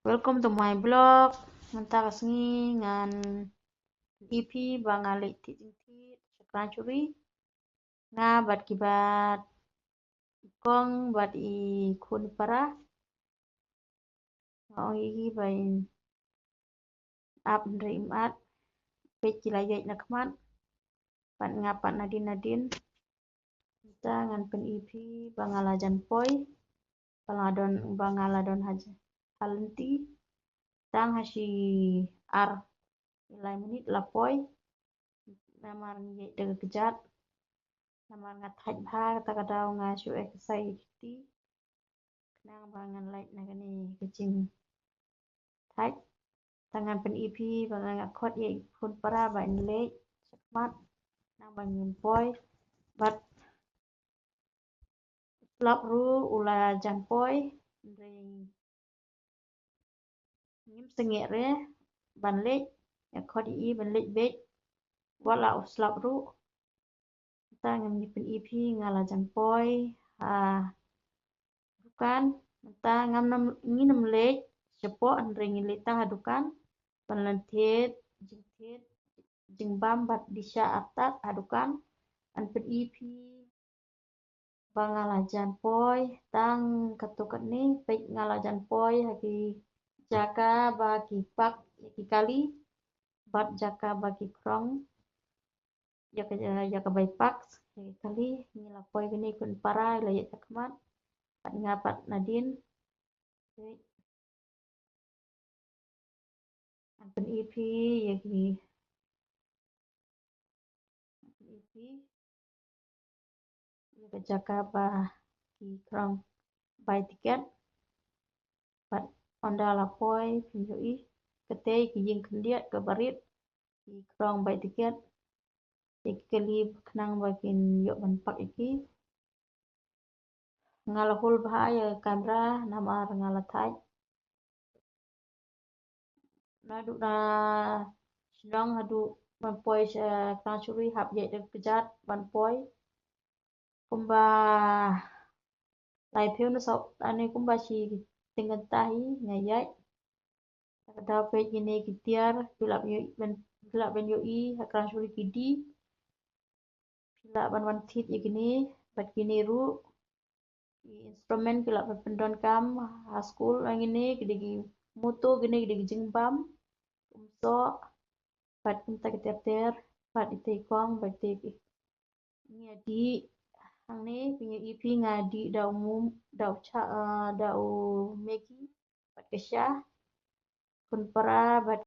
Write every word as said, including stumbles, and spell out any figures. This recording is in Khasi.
Welcome to my blog. Mynta ka sngi ngan ïa phi ba nga leit thied jingthied sha Khrang Shuri. Nga bad ki bad i kong bad i khun para. Nga ong ïa ki ba in ap hynrei im at. Peit ki la ïaid na khmat. Bad nga pat nadien nadien. Mynta ngan pyni phi ba nga la jan poi. Ba nga don, ba nga la don ha, ha lynti. Tang ha shi ar lai minit la poi. Namar ngi ïaid da ka kjat. Namar nga thait bha, kata ka daw nga shu exercise kti. Khnang ba ngan lait na kane ka jingthait. Te ngan pyni phi ba nga khot ïa i khun para ba in leit sha khmat. Khnang ba ngin poi. Bad slap ruh u la jan poi. Hynrei ngim sngewbha re ban leit, nga khot ïa i ban leit beit. Wat la u slap ruh. Te ngam, ngi pyni phi nga la jan poi ha dukan. Te ngam nam, ngin ym leit shapoh, hynrei ngin leit tang ha dukan ban leit thied jingthied jingbam bad disha artat ha dukan. Ngan pyni phi ba nga la jan poi tang katto katne. Peit nga la jan poi ha ki jaka ba ki park ïa ki kali bad jaka ba ki khrong ïa ka, ïa ka bai park ïa ki kali. Ngi la poi kane, khun para la ïaid ha khmat bad nga pat nadien. Peit. Ngan pyni phi ïa ki, ngan pyni phi ïa ka jaka ba ki khrong bai tiket. Bad ynda la poi phin ïohi, kata ki ïing khyndiat kaba rit, ki khrong bai tiket. Ïa ki kali khnang ba kin ïoh ban park ïa ki. Nga la hul bha ïa ka kamera namar nga la thait. Naduh na shnong haduh ban poi sha Khrang Shuri hap ïaid da ka kjat ban poi. Kumba laiphew na saw, lane kumba shi teng kynta hi nga ïaid. Ka daw peit kine ki tiar, phi lah ban ïoh, ban, phi lah ban ïohi ha Khrang Shuri ki dih. Phi lah ban wan thied ïa kine bad kine ruh. Ki instrument ki lah ban pyndonkam ha skul, ha kine ki dei ki moto, kine ki dei ki jingbam, kumsoh bad kumta ki ter ter bad ite i kong bad ite i, ngi ïa dih hangne. Phi ïa i, phi, nga dih da u mum, da u cha, ah, da u Maggi bad ka sha. Khun para bad